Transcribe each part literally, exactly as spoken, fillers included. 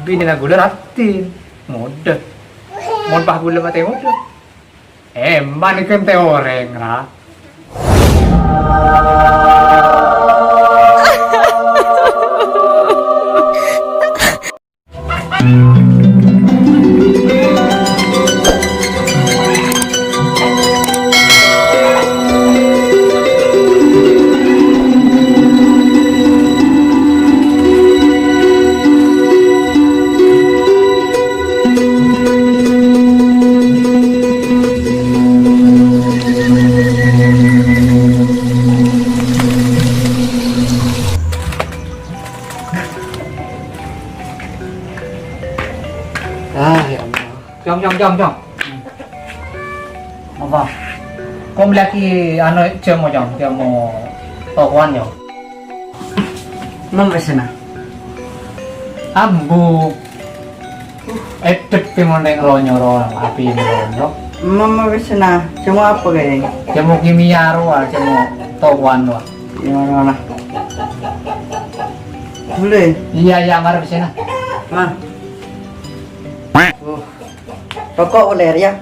Binèna ghulâ raddhin, ngodâ. Mon pas ghulâ matè ngodâ. Eh, man ghântè orèng, ra. Ah, ya Allah. Cong, cong, cong, cong. Apa? Kok mellèaghi anu jhâmo, cong? Jhâmo tokowan, cong. Mem pèssèna? Ambu. Èdhep pèmon rèng ro-nyoro, api ro-nyoro. Mem pèssèna? Jhâmo apa kaè? Jhâmo kimia rowa, jhâmo tokowan rowa. Gimana, mana? Boleh? Iyâ, iyâ, mara pèssèna. Nah. Oh. Roko' boleh, ya?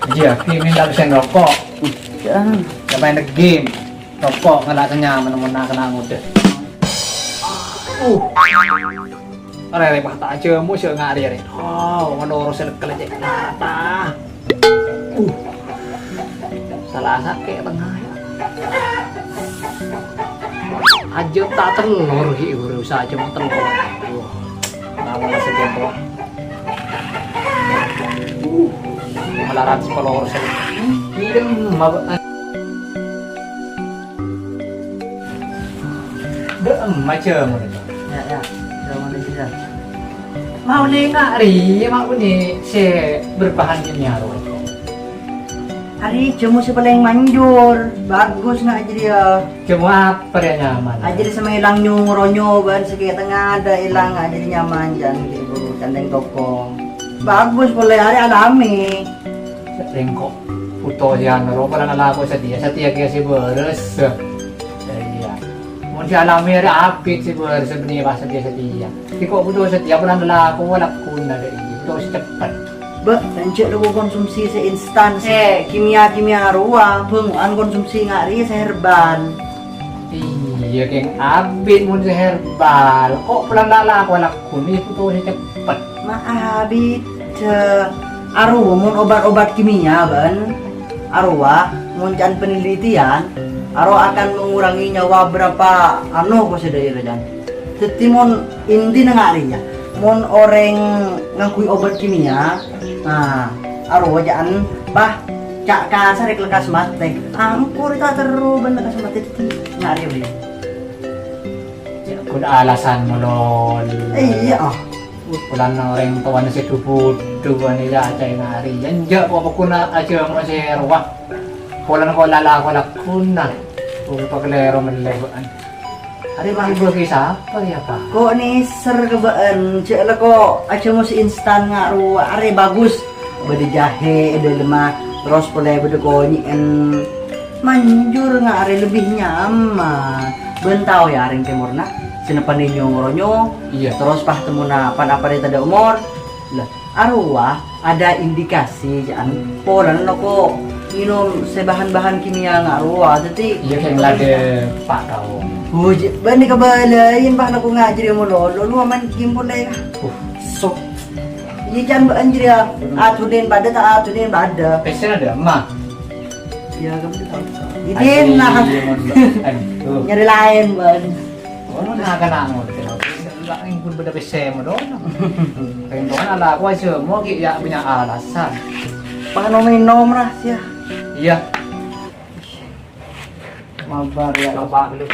Iyâ, ki minta pèssèna roko'. Jangan. Jhâ' maèn game. Roko' ngala' kennyang, mèn-mèn kènè' ngodâ. Uh. Arè pas ta' jhâmo sè ngari arè. Oh, ngono ros lek-lek nata. Uh. Sala sakè' tengnga, ya. Ajhâ' ta' tellor, hi, berusaha ajhâ' ta' tellor. Wah, ngawal saja, Bro. Uh, malarat sekolah urusan. Iya, mabuk. Dâ' emma jhâmo, Bro. Ya, ya. Jhâmo nèka, ya. Mau nèka arè, mau nè sè berbahan kimia rowa. Arè jhâmo sè palèng manjur, bagus nga' jârèya. Jhâmo apa rè nyaman? Ajârèya sè mèlang nyong-ronyo bân sè kèya tengnga dâ' èlang, ajârèya nyaman, jhân ghi' buru candheng toko. Bagus polè, arè alami. Rèng ko' bhuto sè anu ro, polana lako satèya, satèya kèya sè bârâs. Iyâ. Mon sè alami arè abit sè bârâs, bânnè pas satèya-satèya. Ghi' ko' bhuto satèya, polana lako lagguna dâ' iyâ, bhuto sè ceppet. Bâ', enjâ' lo konsumsi sè instan, sè kimia-kimia rowa, bângo'an konsumsi nga' rèya sè herbal. Iyâ, kèng abit mon sè herbal. Ko' polana lako lagguna, bhuto sè ceppet. Ma' abit, eh, arowa mon obat-obat kimia, bân. Arowa, mon can penelitian, arowa akan mengurangi nyawa berapa, anu, ko' sè dâ'iyâ, Jan. Dhâddhi mon intina nga' rèya, mon orèng ngangghuy obat kimia, nah, arowa jâ'ân, bah, ca' kasar rèk lekkas matè. Angkor ta' terro bân lekkas matè dhâddhi nga' rèya, Wi. Jhâ' ghun alasan molol. Iyâ, ah. Polana orèng towana sè dhu-budhu bân iyâ acaè nga' rèya. Enjâ' ko' pagghuna ajhâmo sè rowa. Polana ko' lala ko' lagguna. Ko' pakalèro mellè bâ'ân. Arè mangghâ ki sapa ya, Pa'? Ko' nèser ka bâ'ân, jhâ' la ko' ajhâmo sè instan nga' rowa, arè bagus. Bâdâ jahè è dâlemma, terros polè bâdâ konyè'en. Manjur nga' arè lebbi nyaman. Bân tao ya, rèng tèmorna, sè neppanè nyo-ronyo, iyâ, terros pas temmona pan-aparè tadâ' omor. Lah, arowa ada indikasi, jhâ'ân polana lako ngènom sè bahan-bahan kimia nga' rowa, dhâddhi. Iyâ, kèng la dâpa' kaon. Oh, jhâ' bânnè kabâlâi, pas lako ngajhâri mololo, lu aman ghi' polè. Uh. Sok. Iyâ, can bâ'ân jârèya. Adhunèn padâ ta' adhunèn padâ. Pèssèna dâ' emma. Iyâ, kamu tahu. Idin lah. Aduh, iyâ, mon, aduh. Nyarè laèn, bân. Oh, na' kana' ngono. Enggak, pun bâdâ pèssè modon. Pengen ala aku aja, mau ki ya punya alasan. Pano minum lah, ya. Iyâ. Mabar ya. Coba dulu.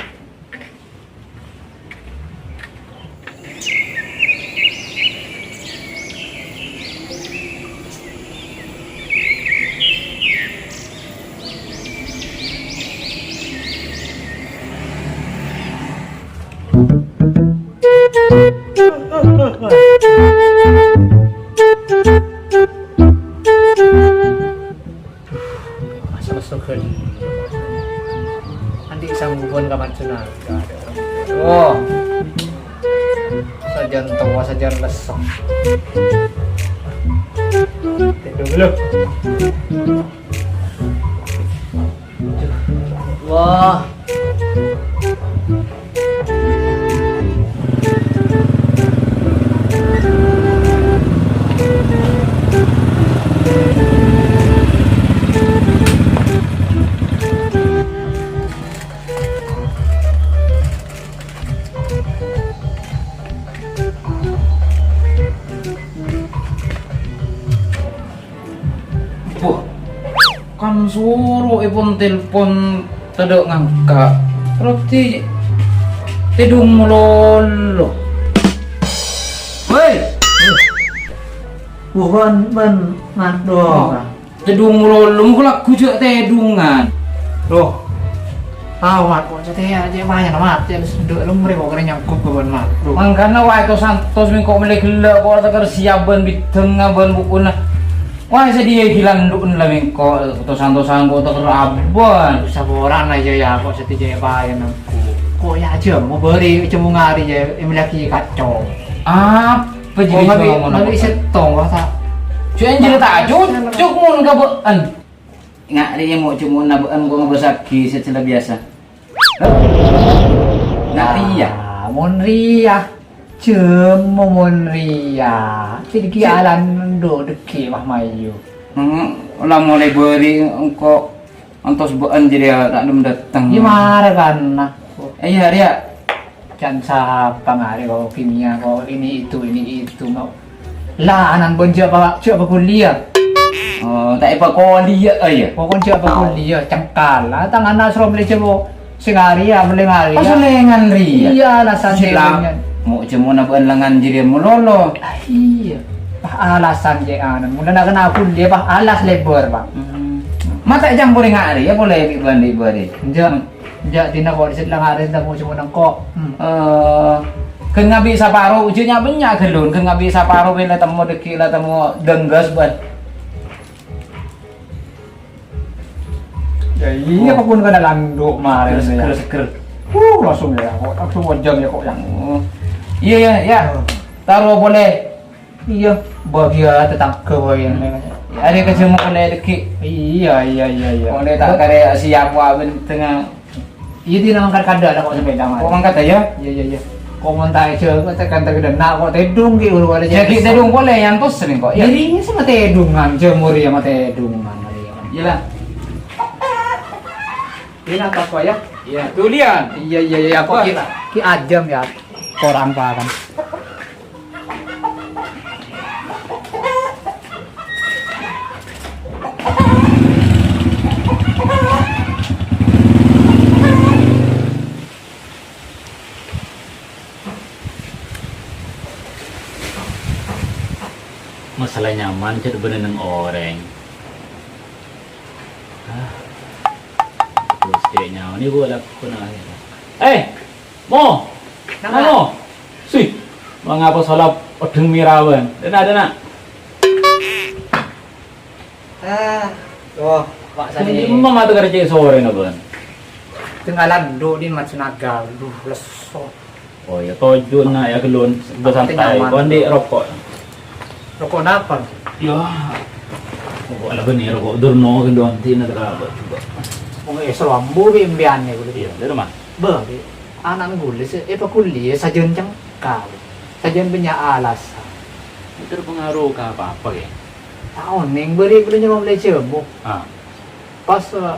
Masa masuk ke andi' sanggupon ka Marjunaka. Oh. Sajân towa, sajân lesso. Tèdung dulu. Wah. Wah, kan soro èpon telpon tadâ' ngangka'. Berarti tèdung malolo. Woi! Bukan, ben, ngandung. Tèdung malolo, mongko lagghu jhâ' tèdungan. Loh. Tao, Mat, kok cè' tèya, cè' mayan, Mat. Cè' senduk lemre kok kena nyangkup ke, Mat. Loh. Mangkana wae to santos mèngko' mellè ghellâ' kok tekèr siap bân bidhângnga bân bukuna. Wae sadhiyâ ghilandhu'en la mèngko' to santosan kok tekèr abân. Saporana ya, ya, kok sadhiyâ payan aku. Kok ya aja mau beri cemung hari ya, emlagi kacau. Apa jadi Oh, cuma mau ngabi' settong, wah, ta'. Cuk, anjir, ta' cocok mon ka bâ'ân. Nga' rèya mo' cuma na bâ'ân ko ngabâsaghi sè jhâlâ biyasa. Hah? Nga' rèya. Ah, mon rèya. Cemmo mon rèya. Sè dhâggi' alan ndo dhâggi' mah mayu. Hmm, la molaè bâri' engko' Antos bâ'ân jârèya ta' dhâm-dâteng. Yâ, mara kana. Iyâ, rèya. Can sapa ngarè ko kimia, ko ini itu, ini itu, mau. Lah, anan bân jhâ' pa-, jhâ' pakuliah. Oh, ta' èpakuliah, oh, iyâ. Pokon jhâ' pakuliah, cengkal. Lah, tanganna soro beli jhâ' po. Sè ngarè ya, beli ngarè ya. Pas lengan rèya. Iyâ, alasan Sila. Lengan. Mo' cemona bâ'ân lengan jârèya malolo. Ah, iyâ. Pas alasan jhâ' anu. Mula na kena kuliah, pas alas lebur, Pak. Hmm. Mata jam pore ngari ya, boleh bi bandi bari. Enjâ', enjâ' dina kok dhisik la ngari ta mo cuma nengko. Hmm. Eh, ghân ngabi' saparo, ujâ nya-, bânnya' ghâllu, ghân ngabi' saparo ben la temo dhâggi', la temo dengges, bân. Ya, iya, Oh. Apa pun kada landuk maren, Seger, ya. Seger, seger. Uh, langsung ya, kok langsung wajar ya, kok, ya. Oh. Iya, iya, iya. Oh. Taruh boleh. Iya, bahagia tetangga, boy, yang lain. Ada kerja mau boleh deki. Iya, iya, iya, iya. Boleh tak kare siap, wah, ben tengah. Iya, dia mangkat kada ada kok sepeda, Mas. Kok mangkat aja? Iya, iya, iya. Kok monta aja, kok tekan tekan nak kok tedung ki, ulu ada Jadi jadi tedung boleh, yang tos sering kok, ya? Jadi ini sama tedungan, jemur ya, sama tedungan, ya. Iyalah. Ini nangkap kok, ya? Iya, tulian. Iya, iya, iya, kok Apa? Ki, ki ajam, ya. Korang paham. Masalah nyaman, cè' bânnè neng orèng. Ah. Terros cè' nyaman, ibu laku na. Eh! Mo! Napa? Mo! Sih, mangapa salah odheng mirawan? Dena, dena. Ah, oh, Pak Sani. Emma mata kerja sore na, Bang? Tinggalan do di Matsunaga, duh, leso. Oh ya, tojo na ya, gelon, udah santai. Nyaman. Kondi rokok. Rokok napa? Ya, rokok apa nih? Rokok Durno, gendon, tina terabot juga. Oh, eh, selambu bi impiannya, gitu. Iya, dari mana? Bâ, Dik. Ana'na ghulâ sè èpakuliah sajân cengkal. Sajân bânnya' alasan. Terpengaruh ka apa-apa, ya? Ta' onèng bâri' ghulâ nyoba mellè jhâmo. Ah. Pas, eh,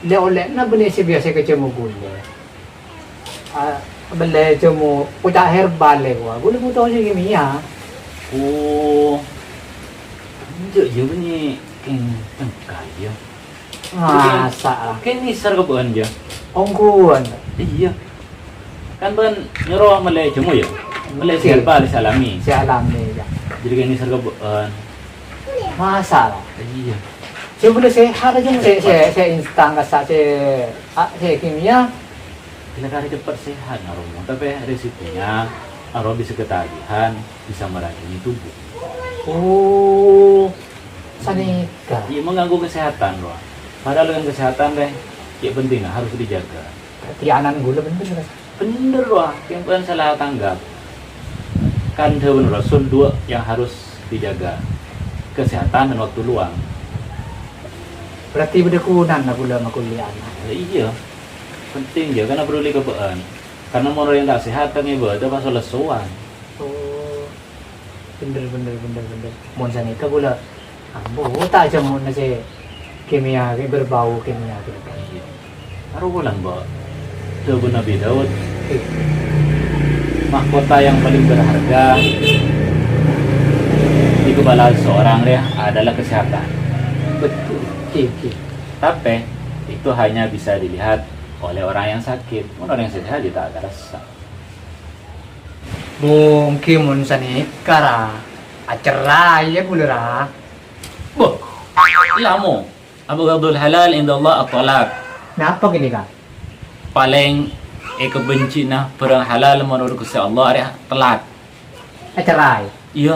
lè-olèna bânnè sè biyasa ka jhâmo ghulâ. Ah, mellè jhâmo koca' herbal, lè, wah, ghulâ buto jhâ' kimia. Oh. Enjâ' jhâ' bânnè kèng cengkal, ya. Masa' lah. Kèng nèser ka bâ'ân, ya? Ongghuwân. Iyâ. Kan bâ'ân nyoro mellè jhâmo, ya? Mellè Oke. Sè herbal, sè alami. Sè alami, ya. Jadi kèng nèser ka bâ'ân. Masa' lah. Iyâ. Sè bânnè sehat aja, sè, sè, sè instan, kassa' sè, ah, sè kimia. Gila kare cepet sehat, ngaromo. Tapi resikonya, aro bisa ketagihan, bisa meracuni tubuh. Oh, sanèka. Iya, mengganggu kesehatan, Roa. Padahal dengan kesehatan, deh, yang penting harus dijaga. Berarti ana'na ghulâ bhender, Mas? Bhender, Roa. Yang penting salah tanggap. Kan dhâbuna Rasul, dua yang harus dijaga, kesehatan dan waktu luang. Berarti bâdâ ghunana kaulâ makuliah. Lah iyâ, penting jâ, karena peduli ka bâ'na. Karena mon orèng ta' sehat, kan ibadah pas lesowan. Oh, bhender, bhender, bhender, bhender. Mon sanèka kaulâ, ambu, ta' jâ' mon sè kimia, sè berbau kimia, gitu. Iyâ. Arowa lambâ'. Dhâbuna Nabi Daud, "Mahkota yang paling berharga di kepala seseorang rèya adalah kesehatan." Betul. Ki, ki. Tapi, itu hanya bisa dilihat oleh orang yang sakit. Mon orèng sè sehat, jâ' ta' karassa. Bungki mon sanèka, ra. Acerrai kaulâ, ra. Boh, lamo. Abghadul halal indallah at-talaq. Napa ghânèka? Palèng èkabenci'na bhârâng halal menurut Ghustè Allah arèya tellak. Acerrai? Iyâ.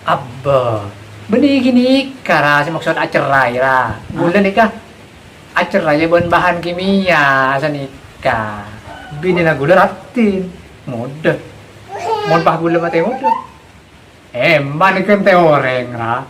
Abbâ, bânnè ghânèka, ra, sè maksod acerrai, ra. Hah? Kaulâ nèka acerrai bân bahan kimia sanèka. Binèna kaulâ raddhin, modâ. Mon pas kaulâ matè modâ. Eh, ma'lè kan tè orèng, ra.